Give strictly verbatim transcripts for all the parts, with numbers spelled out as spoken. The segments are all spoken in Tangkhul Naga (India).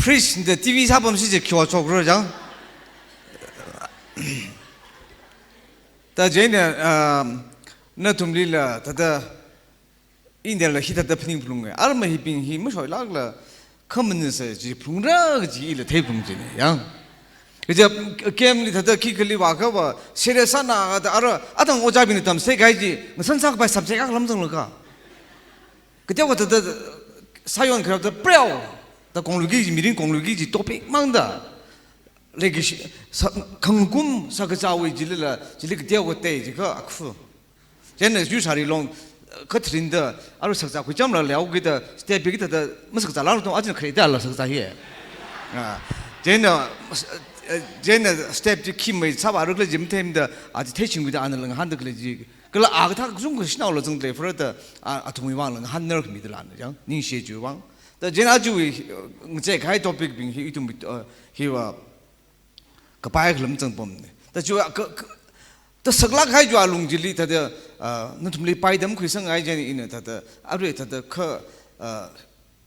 Fridge da T V sāpamsi chi khio chokra chang. Ta chieina, ah, nathumlila thāda inala hithāda phaning phalunga. Arma hibing hi mashoilākla khamana sa chi phalungra kaji ila theiphalung china yang. Kaja camp li thāda khikhali vākha va serious sāna da ara athang ojābingna tamsai kahai chi ngasan sākapai subject akha lam zanglaga. Kateokha thāda sāyon kharapta preo da kongluiki chi, mirin kongluiki chi topic mangda. Leikashi, sa, khangkum sākazāwui chilila, chili kateokha tei chi kha akhu. Chieina yusāri long, kha tharinda, aru sakzā khuichamla leokida, step bi kida da, masakzāla tong, ajin kharida la sakzā hi. Ah, chieina, eh, chieina step chi khi mai sāva rukla jim themda, aji theichingwuida ana lang hānda khalei chi. Kala a kathā kazung kashinaola zangda lei phara da, a, athumwui vangla ngahānnar khamida lana, yang, ningshi chiwui vang. Da chieina aja, eh, ngachei kahai topic bing hi ithum, eh, hiva, kapai khalam zangpamna. Ta chiwui, ka, ka, ta saklāk kahai chiwui alung chili, thāda, ah, nathumli paidam khuisangngai chieina ina thāda, arui thāda kha, ah,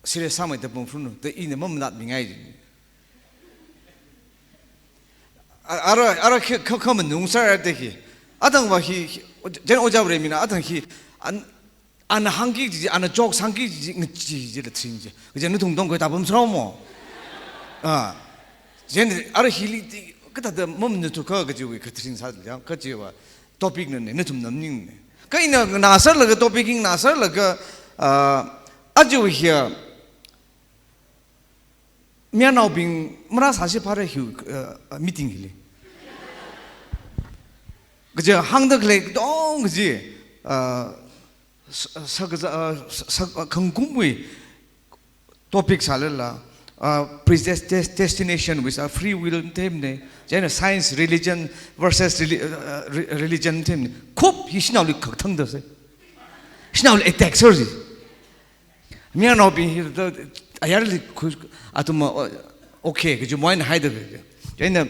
serious sāmeida pamphun, ta ina mamanatmingai chi. A, ara, ara kha, kha, kha manung sāra da hi. Athang va hi, hi, chieina ojā Varemina, athang hi, an, ana hāngki chi, ana joke sāngki chi, ngachi chila tharin chi. Kaja nathum tongkhui tāpam sāra mo. Ah. Chieina ara hili ti, kathāda mamanatu kha kajiwui kha tharin sā yang, kajiva topic nana, nathum namningna. Kha ina nganāserlaga topic hi nganāserlaga, ah, aja hi, mayarnaobing marāsāsi phara hi, uh, meeting hili. Kaja hāngda khalei tong kaji, uh, sa, sa, kaja, uh, sa, sa, uh, khangkumwui topic sālala, uh, predestination with a free will themna, chieina science, religion versus reli-, uh, re-, religion themna. Khup hi shanaoli khathangda sai. Shanaoli attack sāsi. Mayarnaobing hi da, ayarli khu, athum, uh, okay, kaji moina haida. Chieina,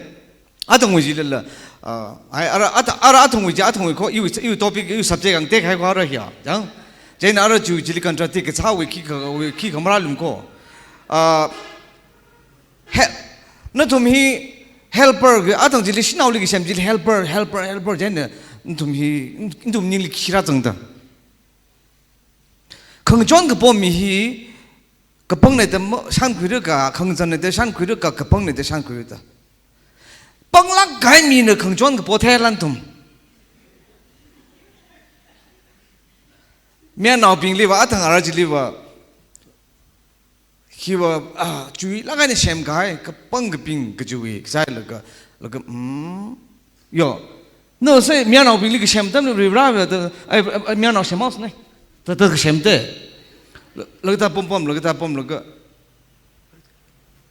athangwui chilala, uh, ai, ara, ata-, ara athangwui chi, athangwui kho, iwui, iwui topic, iwui subject ang tek hai kho ara hiya, chang. Chieina ara chiwui chili contradict kasāwui khikha, wui khikha marālum kho. Uh, he, nathum hi helper, athang chili shanaoli kasem chili helper, helper, helper, chieina, nathum hi, nathum ningli khi rāzangda. Khangachon kapo mi hi, kapangna da ma-, shānkhuira ka, khangazanna da shānkhuira ka, kapangna da shānkhuira da. Panglāk kahai mina khangachon kapo theilan nathum. Mayarnaobingliva, athang ara chiliva, hiva, ah, chuilāk eina semkahai, kapang kaping kajiwui, kasai laga, laga, mm, yo. No, sai, mayarnaobingli kasem atamli Varivarāva da, ai, ai, ai, mayarnao semhaosana. Da, da kasem da. La, laga da pom pom, laga da pom, laga.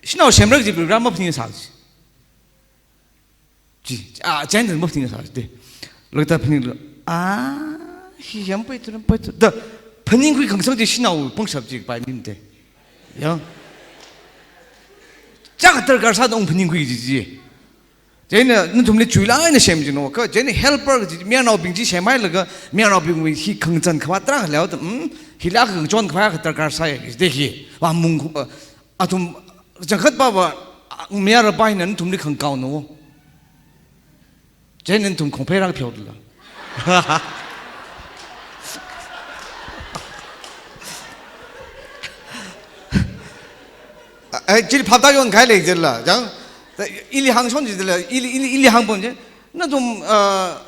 Shanao semra kaji Varivarā maphaningsā chi. Chi, ah, chieina maphaningsā chi. Laga da phaninglu, ah, hi yam pai tu, pai tu. Da, phaningkhui khangasang chi shanao pangshap chi pai mim da. Ya. Chak darkar sāda ung phaningkhui chi chi. Chieina nathumli chuilāk eina sem chino, kha chieina helper chi, mayarnaobing chi semhailaga, mayarnaobingwui hi khangazan khavāt tarākha leoda, mm, hila khangachon khavai akha darkar sai, chi da hi, va mung khu, uh, athum, changkhat pava, uh, mayarapa hina nathumli khangakaona. Chieina nathum khongphei rāpheoda la. Ai, chili phaptā yonkahai lei jila, chang. Ta, ili hāngshon jila, ili, ili, ili hāngpam chi. Nathum, ah,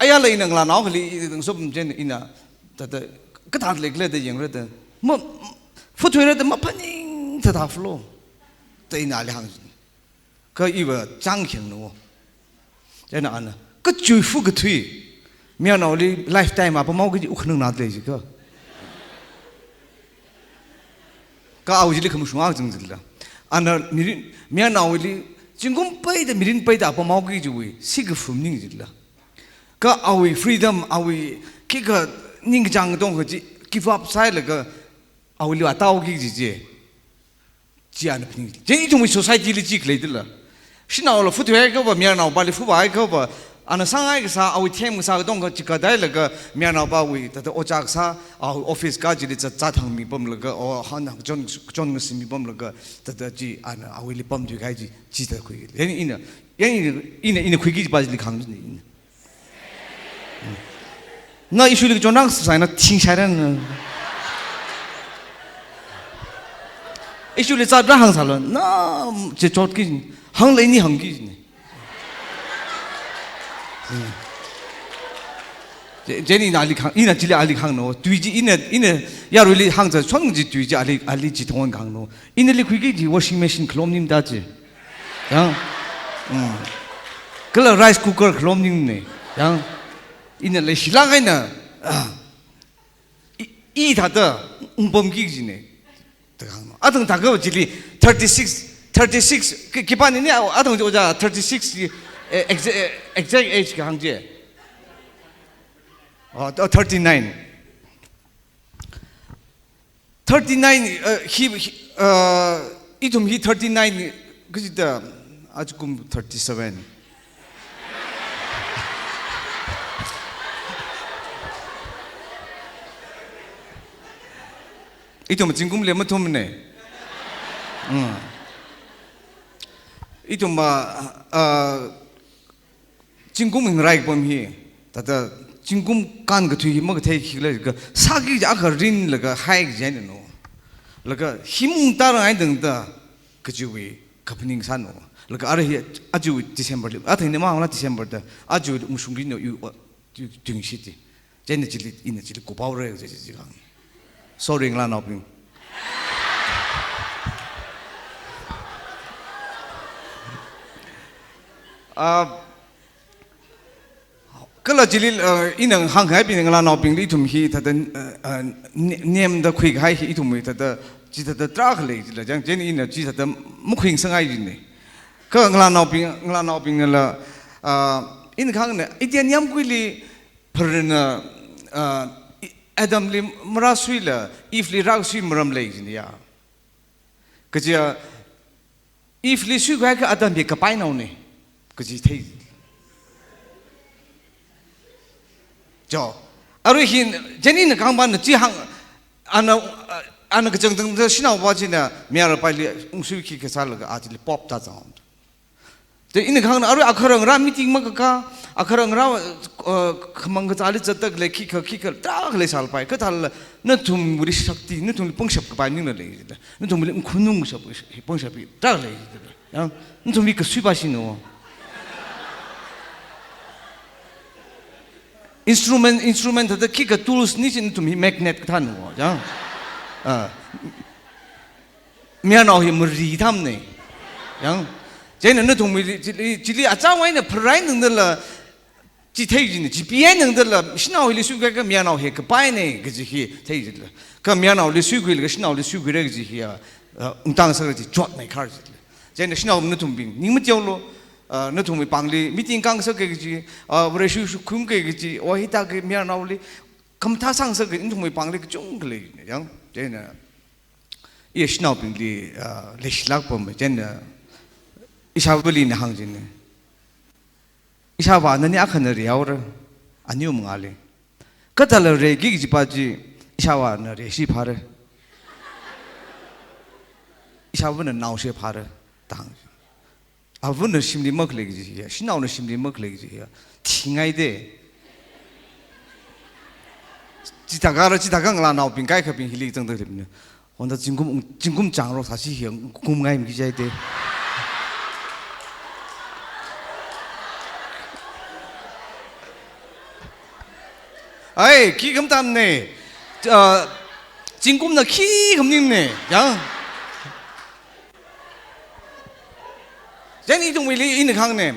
ayala ina ngalānao akhali, i, i, sop chieina ina, ta, ta, kathā leikhala da yangra da. Ma, futhuira da maphaning thāthā flow. Ta ina ali hāng. Kha iva chang kheng no. Chieina ana, kachui fu kathui. Mayarnaoli lifetime a pamao kaji ukhanang na lei jikha. Kha awui chili khamashung akha zang jila. Ana mirin, mayarnaoli, zingkum peida mirin peida pamao kajiwui, sikafu maning jila. Kha awui freedom, awui khikha ningkachāng tong kaji, give up sāhailaga, awuili atao kaji chi. Chi ana phaning. Chieina ithumwui society li chi khalei dila. Shanaola futhuihai kava, mayarnaopali fuvāhai kava, Ana sāngai kasā, awui them kasā katonga chikatdailaga, mayarnaopawui, thāda ojā kasā, awui office ka chili zat zat hāngmi pamlaga, o, hān, hān, kachon, kachon ngasimmi pamlaga, thāda chi, ana, awuili pamthui kahai chi, chithāda khui. Yan ina, yan ina, ina, ina khuiki kajipa chili kahāng ina. Na issue li kachonrang sāsai na thingshairan na. Issue li zatra hāngsālu, na, chi chotki, hāngla ini hāngki ni. Chi, chieina ali kahāng, ina chili ali kahāng no. Tui chi ina, ina yaruili hāngzā chon chi tui chi ali, ali chithang kahāng no. Inali khuiki kaji washing machine khalom ning da chi. Yang. Mm. Kala rice cooker khalom ning ne. Yang. Ina leishilāk eina, ah, i, i thāda ungpamki kaji ne. Thāda kahāng no. Athang thākha chili thirty-six, thirty-six, ki, khipāna ni, athang chi ojā thirty-six, eh, exa-, eh, exact age kahāng chi. Oh, th-, thirty-nine. Thirty-nine, uh, hi, hi, uh, ithum hi thirty-nine, kachida, ajakum thirty-seven. Ithum zingkumli mathumne. Mm. Ithum, uh, uh, zingkum ngarāi kapam hi, thāda zingkum kānkathui hi makathei khikhala ka, sāki kaja akha rinlaga haiki kaji eina no. Laga hi mung tarāngai tangda kajiwui kaphaning sā no. Laga ara hi aja December li, athang ni mahāngla December da, aja ungshungki no yu, yu, tuingshi ti. Chieina chili, ina chili kupaore chi, chi, chi kahāng. Sorry, ngalānaobing. Ah, kala chili, ah, ina hāngkahai bing ngalānaobingli ithum hi thāda, ah, ah, ne-, nemda khuikahai hi ithumwui thāda, chithāda tarākha lei chila, chang, chieina ina chithāda makhuisangngai chi ne. Kha ngalānaobing, ngalānaobingnala, ah, ina kahāngna, Eden yāmguili pharana, ah, i-, Adamli marāsuila, Eveli rāsui maram lei chi ne ya. Kaja, Eveli suikahai akha Adam hi kapai nao ne, kaji thei. Jo, arui hi, chieina kahāngpa na chi hāng, ana, ana kachangchangda shanaova china, mayarpaili ungsuiki kasālaga, achili pop ta zang. Te ina kahāngna arui akharangra meeting makaka, akharangra, uh, khamang kazāli zatda khalei khikha, khikha, tarākha leisālapai. Kathāla, nathumwuili shakti, nathumli pangshap kapai maningla lei. Nathumwuili khunung shap, pangshap tarākha lei. Yang, nathumwui kasuipa shino. Instrument, instrument thāda khikha tools ni chi nathum hi magnet kathā no. Yang. Ah. Mayarnao hi mari tham ne. Yang, chieina nathumwui chili, chili achāwui eina pharai nangdala, chi thei chi ne, chi pi eina nangdala, shanao hili suikahai akha mayarnao hi kapai ne, kaji hi thei chila. Kha mayarnaoli suikhuilaga shanaoli suikhuira kaji hi, ah, ah, ungtang sāra chi chotmei khar chila. Chieina shanao nathumbing, ning mateolu, ah, nathumwui pāngli, meeting kang sāki kaji, ah, Vareshi shukhumki kaji, o hithāki mayarnaoli, khamathā sāngasakki, nathumwui pāngli kachungkha lei ne, yang, chieina. Iya shanaobingli, ah, leishilāk pam, chieina, ishāvāli ina hāng chi ne. Ishāvā nani akhana rihaora, aniwui mangāli. Kathāla reiki kajipa chi, ishāvāna reishi phāra. Ishāvāna naoshi phāra, da hāng. Avāna shimli makhalei kaji hiya, shanaona shimli makhalei kaji hiya, thingai de. Chithākha ra, chithākha ngalānaobing kaikhabing hili zangda leibing. Honda zingkum, zingkum changrok sāsi hiya, kumngai mi kijai de. Ai, khi khamtam ne. Ah, zingkumna khi khamning ne. Yang. Chieina ithumwuili ina kahāng ne.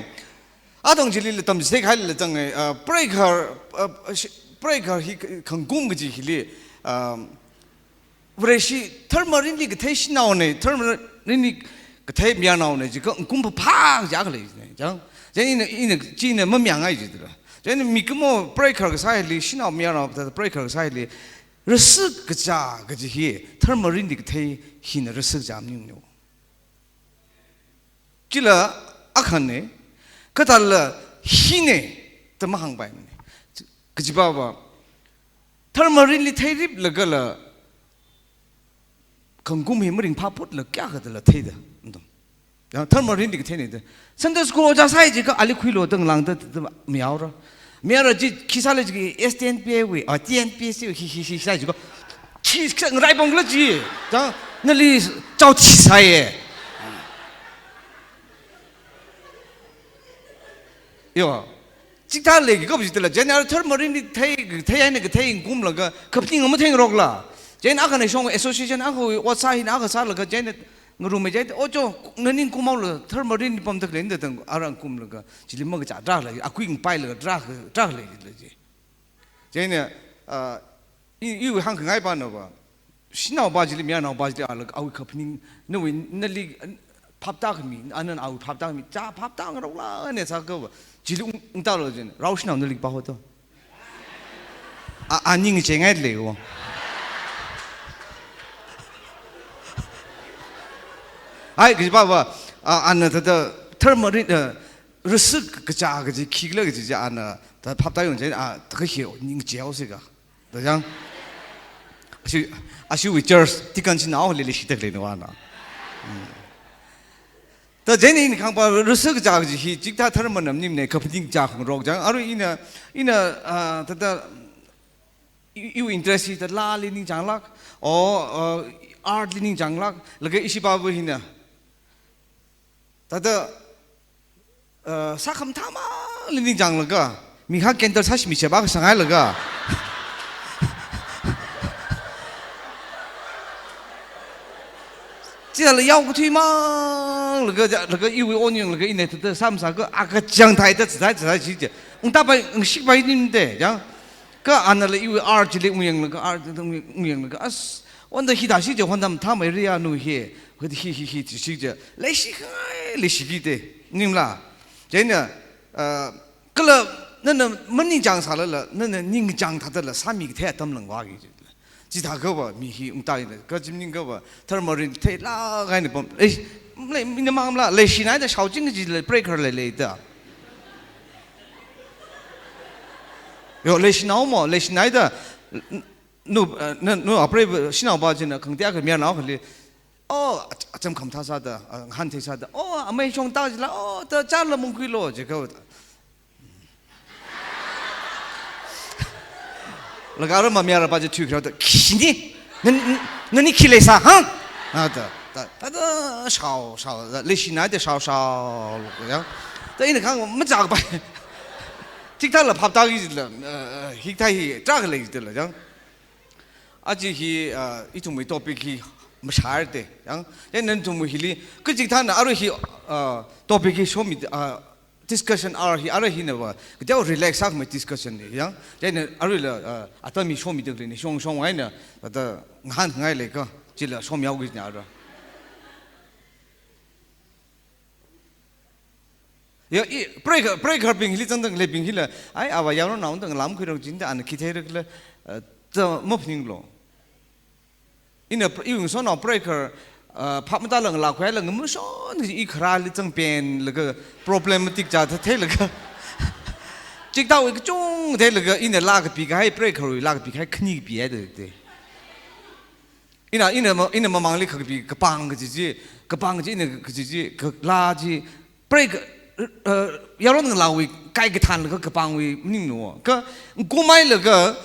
Athang chili tamchithei kahaila zang e, ah, preikhar, ah, shi-, preikhar hi k-, khangkum kaji hili, ah, Vareshi tharmarinli kathei shanao ne, tharmarinli kathei mayarnao ne, jiakha ungkum phāphā jiakha lei ne, chang. Chieina ina, ina, china mamayāngai jidala. Chieina mikumo preikhar kasā hili, shanao mayarnao thāda preikhar kasā hili, rasik kachā kaji hi, tharmarinli kathei hina rasik kachā maning no. Chila akhane, kathāla hine, mahāngpaimana. Kajiva va, tharmarinli theiriplagala, khangakum hi maringphā phutla kayākha dala theida, mathum. Ya, tharmarinli katheina da. Sunday school ojā sāi jiakha ali khuilu da ngalāngda, da, da, mayarra. Mayarra chi khi sālei jiakha S T N P A wui, ah, T N P S C wui, hi, hi, hi, sāi jiakha. Khi, khi, ngarai pongla chi. Da, nali chaothi sāya. Yo. Chithā leiki kap jitala, chieina tharmarinli thei, thei eina kathei ngakumlaga, kaphaning matheingarokla. Chieina akhana shong association akhawui ot sā hina akha sālaga, chieina ngarumei chieina, "O cho, nani ngakumhaolu, tharmarinli pamda khalei," da tang ara ngakumlaga, chili makachā tarākha lei, akui ngapailaga tarākha, tarākha lei, lei chi. Chieina, ah, i, iwui hāngkhangai pana va, shanaopa chili, mayarnaopa chili, ala, awui kaphaning, nawui, nali, phaptākhami, ana awui phaptākhami, chā phaptāngarokla, ne sākha va, chili ung, ungtālu jin, rao shanao nali pāhaoda. A, a ning cheingai lei wo. Ai, kajiva va, a, ana thāda, tharmarin, eh, rasa kachā kaji, khikhala kaji chi ana, thā phaptā yong chieina, a, thākha hi ning cheihaosi ka. Da chang. Ashi, ashiwui church, tikan shanao lili shita khalei na wana. Hmm. Da chieina ina kahāngva rasa kachā kaji hi, chikathā tharman maningmana, kaphaning kachā khangarok chang. Arui ina, ina, ah, thāda, i, iwui interest hi thāda laali ningchānglāk, o, ah, art li ningchānglāk, laga ishi pāva hina. Thāda, uh, sākhamathā mangli ningchānglaga, mi akha candle sāshimi sheba kasāngailaga. Chila yaokathui manglaga, laga iwui onion laga ina thāda sāmasākha, akachang thāda, chithā, chithā, chi, chi. Ungtāpai, ngashikpai ningmana, chang. Kha anala iwui art chili ungyanglaga, art chili ungyanglaga, as, wonda hithāsi chi honda mathāmeira ya nu hi, hi, hi, hi, hi, chi chi chi, leishikhangai, leishiki da, ningla. Chieina, ah, kala, nana maningchāng sālala, nana ningchāng thādala, sāmi kathei atam langvāki chi. Chithākha va, mi hi ungtāina, kha chi maningakha va, tharmarin theilāk eina pam, eh, lei, mina mangla, leishinaida shaoching chi lei, breaker lei leida. Yo, leishinao mo, leishinaida, nu, eh, na, nu apreiva, shanaopa china, khangatei akha mayarnao akhali, o, ach-, acham khamathā sāda, ah, ngahānthei sāda, o, amei shongta jila, o, thāda chāla mungkhuilu, jiakha. Laga ara mayarpa chi thuikharaoda, "Khini? Nan, nan, nani khi leisā, ha?" Ah, thāda, thāda, thāda, shao, shao, thāda, leishinaida shao, shao, ya. Thāda ina kahāng machāpai. Chikathāla phaptāki jila, eh, eh, hikathā hi, tarākha lei jila, chang. Aja hi, ah, ithumwui topic hi mashāra da, chang. Chieina nathumwui hili, kachikathāna arui hi, ah, topic hi shomi, ah, discussion hour hi, arui hina va, kateokha relax sākhamei discussion na, chang. Chieina aruila, ah, atam hi shomida khaleina, shong, shong eina, thāda ngahānngai leikha, chila shomyao kajina ara. Ya, i, breaker, breaker bing hili zangda khaleibing hila, ai, ava yaronnaoda ngalam khuirok jinda ana khi theirakhala, eh, thāda maphaninglu. Ina pr-, iwui ngasotnao breaker, eh, phap matāla ngalā khuihaila ngamashon i kharāli zangpenlaga problematic chāda theilaga. Chikathāwui kachung theilaga ina laa kapikahai breakerwui laa kapikahai khani kapihaida da. Ina, ina ma-, ina mamangli kakapi kapāng kaji chi, kapāng kaji ina kaji chi, ka-, laa chi, break, uh, yaron ngalāwui kai kathānlaga kapāngwui maningna. Kha, ngakumhailaga,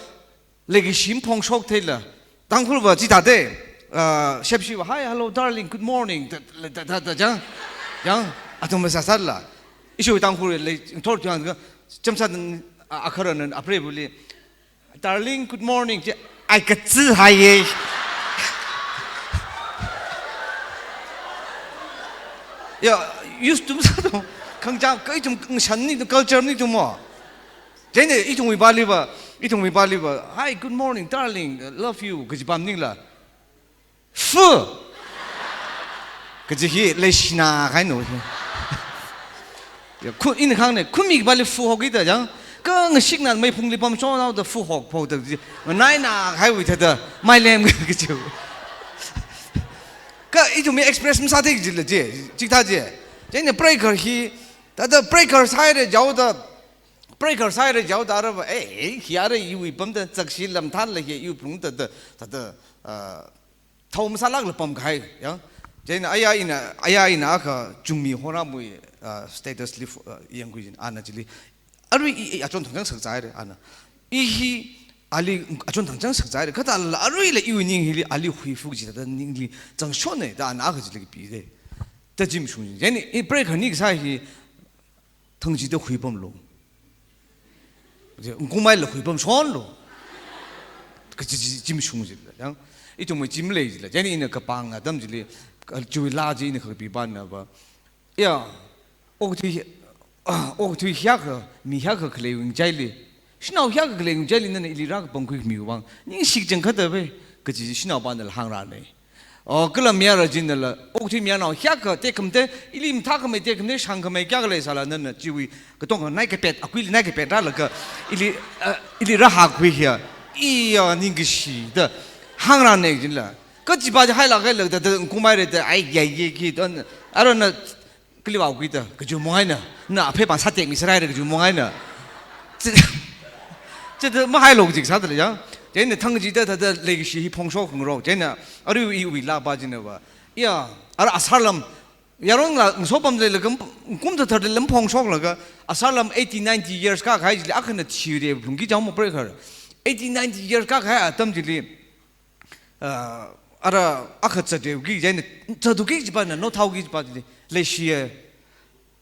leikashi maphongshok theila. Tangkhulva chithāda, uh, shepshiva, "Hi, hello, darling, good morning," thāda, thāda, thāda, chang, chang, athum masāsāla. Ishiwui Tangkhul lei, thor tuiyang, chamsā, uh, akharana apreivali, "Darling, good morning," chi, ai kachi haiya. Ya, used to sāda, khangachā, kha ithum, khangashān maningda, culture maningda mo. Chieina ithumwui pāliva, ithumwui pāliva, "Hi, good morning, darling, love you," kaji pam maningla. Fu! Kaji hi leishinā kahaina hi. Ya, khu, ina kahāngna, khumi kapāli fu hoki da chang. Kha ngashikna meiphungli pamshonhaoda fu hok phoda ji. Nganaina kahaiwui thāda, mailem kaji. Kha ithumwui express masāthei kajila ji, chikathā ji. Chieina breaker hi, thāda breaker sāhaira jihaoda, Breaker sāhaira jihaoda arava, eh, hi ara iwui pamda, zakshi lamthanla hi iwui phalungda, da, da, da, ah, thao masālākla pamkahai, ya. Chieina aya ina, aya ina akha chungmi horāmui, ah, status li, ah, yangkhui jin, ana chili. Arui i, i achon thangchang sakzāhaira, ana. I hi ali achon thangchang sakzāhaira, kathāla aruila iwui ning hili ali huiphok jida ningli zangshonna da ana akha chili kapida. Da chi mashung jin. Chieina i breaker ni kasā hi thangchida huipamlu. Chi, ngkungmeila huipamshonlu. Kaji chi, chi mashung jila, ya. Ithumwui chi malei jila. Chieina ina kapāng atam chili, ka, chiwui laa chi ina kakapi banava. Ya, okathui, ah, okathui hiyākha, mi hiyākha khalei ngachaili. Shanao hiyākha khalei ngachaili nana ili rākapangkhui khamiwui vang. Ningshi kachang khatta ve, kaji shanaopanala hāngrāna. Oh, kala mayara chinala, okathui mayarnao hiyākha tekhamatei, ili mathākhamei tekhamatei, shāngkhamei kayākha leisāla nana chiwui, katonga naikapet, akuili naikapet rālaga, ili, ah, ili rāhākhui hiya, iya ningkashi da, hāngrāna chinala. Kachipa chi hailāk hailāk da, da, ngkungmeira da, ai, ya, ya, ki, da, arana, kali vākhui da, kaji mong eina, na aphei pāng sātekmi sāhaira kaji mong eina. Chi, chida mahailok jik sādala ya. Chieina thangchida thāda leikashi hi phongshok khangarok. Chieina arui iwui laapa chinava. Ya, ara asarlam, yaronla ngaso pamda leilaga, kum thāda thāda lam phongshoklaga, asarlam eighty, ninety years kākahai chili, akhana thirei lungki chao mo breaker. Eighty, ninety years kākahai atam chili, ah, ara akha zatrei ki, chieina zatrei ki chipana, no thao ki chipa chili, leishi e.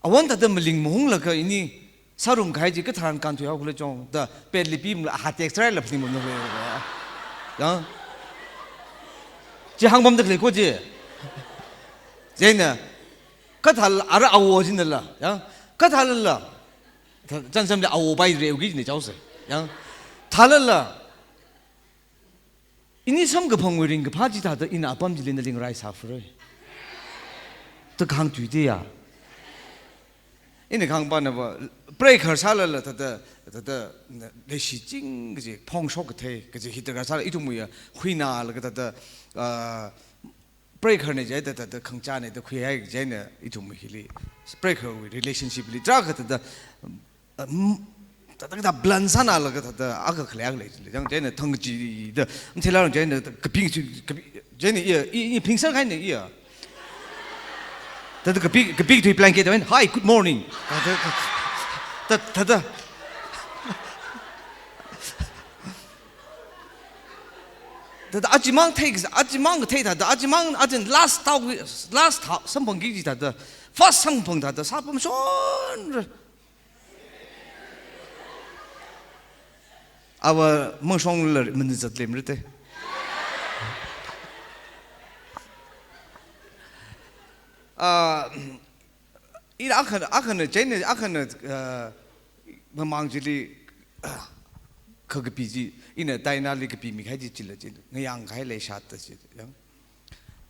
Awon thāda maling mahunglaga ini sārum kahai chi katharan kānthuihaokhala chong, da, petli pimla, aha text rāla phaning mamna le. Ya. Chi hāngpamda khalei ko chi. Chieina, kathāla, ara awo chinala, ya. Kathālala, tha, chānsamli awo pai rei ki china chaosa. Ya. Thālala, ini samkaphangwui ringkaphā chithāda ina apam chili naling raisāphalungra. Da kahāng tui de ya. Ina kahāngpanava, breaker sālala thāda, thāda, na, leishiching kaji, phongshok kathei, kaji hi darkar sāla ithumwui ya, huinalaga thāda, ah, breaker na chida, thāda, thāda, khangachāna da khuihai chieina ithum hili. Breaker wui relationship li, tarākha thāda, um, thāda, thāda, blunt sānalaga thāda, akha khalei akha lei chili. Chang chieina thangchida, mthila rang chieina, kapi, kapi, chieina iya, i, i, phingser kahaina iya. Thāda kapi, kapi tui blanket, "Hi, good morning." Thāda, thāda, thāda. Thāda achimang thei, achimang thei thāda, achimang, achin last thao, last thao, samphangki chithāda, first samphang thāda, sāpamshonra. Ava mangshongla manizat lemra te. Ah, ina akhana, akhana, chieina akhana, ah, mamang chili, ah, kha kapi chi, ina Diana li kapimi kahai chi chila chi, ngayāng kahai leishat da chi, ya.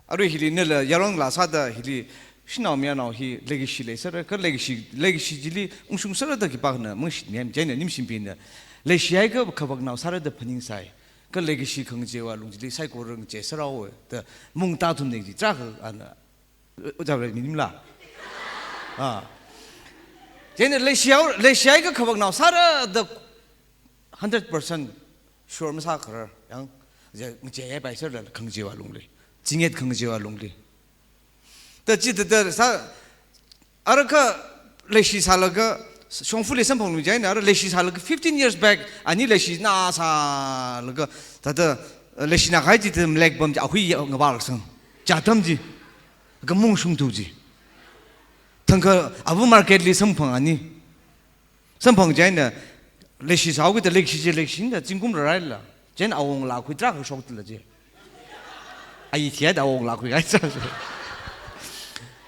Arui hili nala yaronla sāda hili shanao mayarnao hi leikashi leisāra, kha leikashi, leikashi chili ungshungsāra da khipākhana mangashitmi, chieina Nimshimbingna, leishihaiakha khavaknao sāra da phaningsai. Kha leikashi khangacheiwui alung chili saikora ngachei sāra o da mung tāthumna chi tarākha ana, ojā rei minimla. Ah. Chieina leishihao, leishihaiakha khavaknao sāra da hundred percent sure masākharar, yang, ja, ngacheihaipai sālala khangacheiwui alungli. Chinget khangacheiwui alungli. Da chithāda sā, ara kha leishi sālaga, shongfali samphanglui chieina, ara leishi sālaga fifteen years back, ani leishina sālaga, thāda, leishina kahai chithāda malek pam chi, ahui ya ngavālaksang. Chi atam chi, kha mung shungthu chi. Thangkha, ava market li samphang ani. Samphang chieina, leishi sāhaokida leikashi chi leikashina, zingkum rāraila. Chieina awongalā khui tarākha shokdala chi. Ai thihaida awongalā khui kahai sā.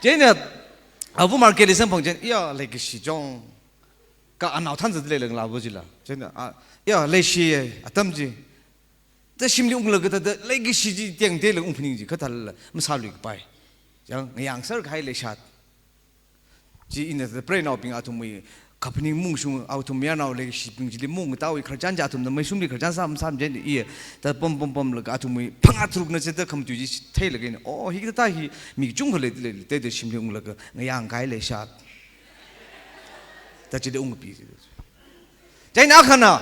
Chieina, ava market li samphang chieina, iya, leikashi chong. Kha anao thanzat leilānglā vo chila. Chieina, a, iya, leishi, atam chi. Da shimli unglaga thāda, leikashi chi tengtela ungphaning chi, kathālala, masāluikapai. Yang, ngayāngser kahai leishat. Chi ina thāda preinaobing athumwui kaphaning mungshung, athum mayarnao leikashibing chili mung tāwui khararchan chi athumna meishumli khararchan sā masāmana chieina iya, thāda pam pam pamlaga athumwui phangā tharukna chithāda khamatui chi theilaga ina, oh, hikathā hi mi kachungkha lei, lei, lei, thāda shimli unglaga ngayāng kahai leishat. Da chili ungpi chi. Chieina akhana,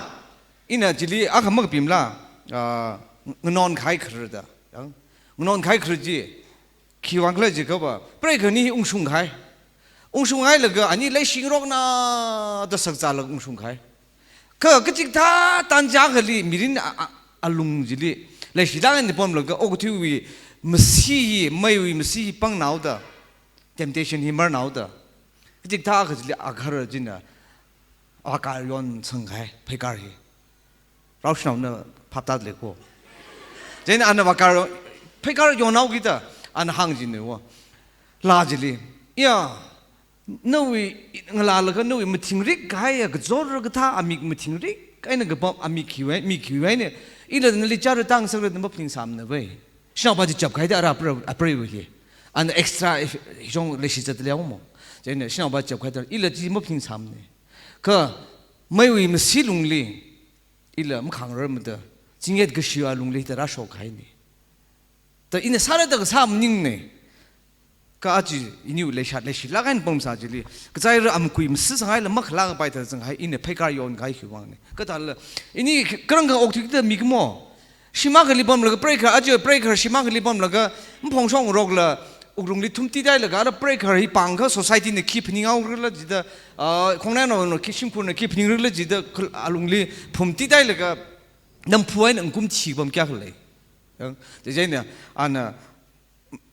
ina chili akha makapimla, ah, nganon khai kharda. Yang, nganon khai khar chi, khiwuivang khala jiakhava, preigahar hi ungshung khai. Ungshung hailaga, ani leishingarokna da sakzālaga ungshung khai. Kha, kachikathā tanja akhali, mirin a, a, alung chili, leishilāk eina pamlaga, okathuiwui masi hi, meiwui masi hi panghaoda, temptation hi marhaoda. Kachikathā akha chili agahar china, avākar yonsang khai, pheikar hi. Rao shanaona phaptāda leiko. Chieina ana avākar, pheikar yonhaokida, ana hāng jina wo. Laa chili, ya, nawui ngalālaga nawui mathingrik kahaiya kachor kathā amik mathingrik eina kapam amik khiwui, mik khiwui eina, ila nali chara tang sakra na maphaningsāmana vai. Shanaopa chi chap khaida ara apra-, apreiwui hi. Ana extra hi shong leishi zatliya mo. Chieina shanaopa chap khaida ila chi maphaningsāmana. Kha meiwui masi lungli, ila makhangararmada, zingyet kashiwui lungli da rāshok kahaina. Da ina sāra da kasā maningmana. Kha aja iniwui leishat leishilāk eina pamsā chili, kachaira amkui masi sanghaila makhalā kapai thāda zanghai, ina pheikar yon kahai khiwuivangna. Kathāla, ini karang kha okthuida mikumo. Shim akhali pamlaga preigahar, aja preigahar shim akhali pamlaga, maphongshongrokla, wuklungli thumtithailaga, ara preigahar hi pāngkha society na khi phaninghaorala jida, ah, khongnainaona khi, shimkhurna khi phaningrala jida, khal-, alungli phumtithailaga, namphu eina ngkum chi pam kayākha lei. Yang, chieina, ana,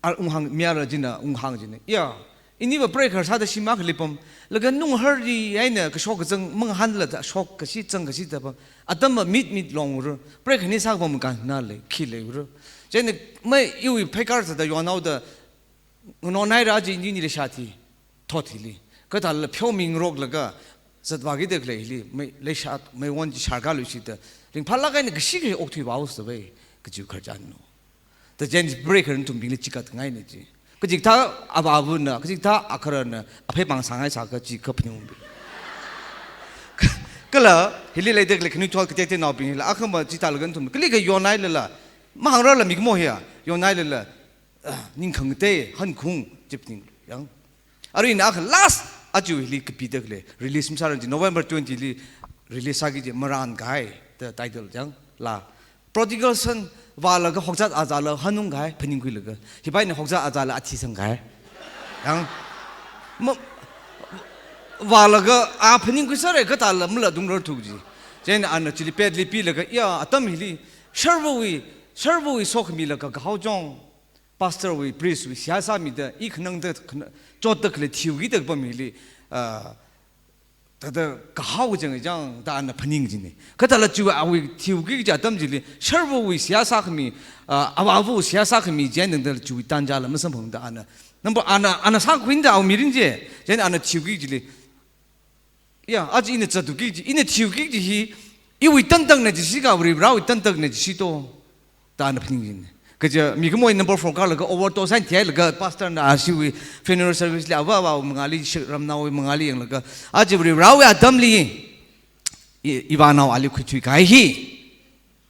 ar unghāng, mi ara china unghāng jina. Ya, iniva preigahar sāda shim akhali pam, laga nunghar ri eina kashok kazang mangahānla da shok kashi zang kashi da pam. Atamva mit mit longra, preigahar ni sākapam khanā lei, khi leira. Chieina mei iwui pheikar sāda yonhaoda, nganon haira aja ini leishat hi, thot hili. Kathāla pheomingaroklaga, zatvākida khalei hili, mei leishat, meiwon chi sharkāluishitda, ringphālāk eina kashi kashi okthuivāhaosa vai, kajiwui khararchanna. Da chieina preigahar nathumbingli chikatngaina chi. Kachikathā avāvana, kachikathā agaharana, aphei pāng sāngaisā kaji kaphaning bi. Kala, hili leida khalei khanuithot kateonaobing hila, akhama chithālaga nathum, kalikha yonhailala, mahāngrarla mikumo hiya, yonhailala, ah, ningkhangatei, hankhung, chi phaning, yang. Arui ina akha last, aja hili kapida khalei, release masāran chi, November twenty li release sāki chi, Marān Kahai, the title, yang, laa. Prodigal son vālaga hokzat azāla hanung kahai, phaningkhuilaga. Hipa eina hokzat azāla athi sang kahai. Yang, ma, vālaga a phaningkhuisāra kathāla mala dungrarthu ji. Chieina ana chili petli pilaga, ya, atam hili, sharvawui, sharvawui sokhamilaga kahao chong, pastor wui, priest wui seihā sāmida, i khanangda, khana-, chotda khalei thiwuikida kapam hili, ah, thāda kahao kachang chang da ana phaning jina. Kathāla chiwui awui thiwuiki kaji atam chili, sharvawui seihā sākhami, ah, avāvawui seihā sākhami chieina tangdala chiwui tanjala masamphangda ana. Number ana, ana sākhuida awui mirin chi, chieina ana thiwuiki chili. Ya, aja ina zatwuiki chi, ina thiwuiki chi hi, iwui tantakna jisi kha, Varivarāwui tantakna jisi to. Da ana phaning jina. Kaja mikumo number four kālaga overdose eina thihailaga pastor na ashiwui funeral service li avā avāwui mangāli, shi-, ramnaowui mangāli yanglaga, aja Varivarāwui atamli, i, ivānao ali khuithui kahai hi,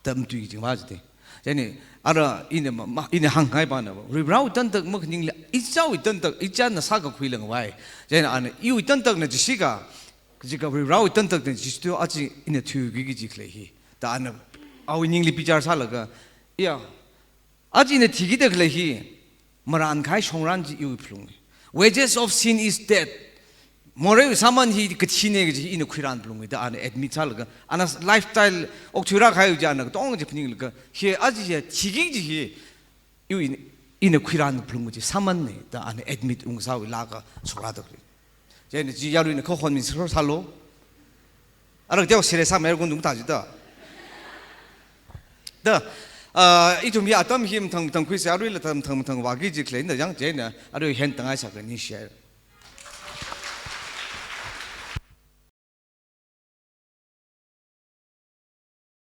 da matui jingva jite. Chieina, ara ina ma, ma, ina hāngngai pana, Varivarāwui tantak makhaningla, ichāwui tantak, ichāna sākakhui langvai. Chieina ana, iwui tantakna jisi kha, kaji kha Varivarāwui tantakna jisi to aja ina thiwuiki kaji khalei hi. Da ana, awui ningli bichar sālaga, ya, aja ina thikida khalei hi, marān kahai shongran chi iwui phalung. Wages of sin is death. Moreiwui sāman hi kathina kaji hi ina khuiran phalung da ana admit sālaga, ana lifestyle okthuira kahai chi ana katong chi phaninglaga, hi aja hi thiki kaji hi, iwui ina, ina khuiran phalung kaji sāmanna da ana admit ungsāwui lāka shokra da khalei. Chieina chi yaruina kahon min sālo. Ara teo serious sāmei kundung ta jida. Da, ah, ithum hi atam hi mathang mathang khuisa, aruila tam mathang mathang vāki ji khalei da yang chieina, arui hen tangai sāka ni share.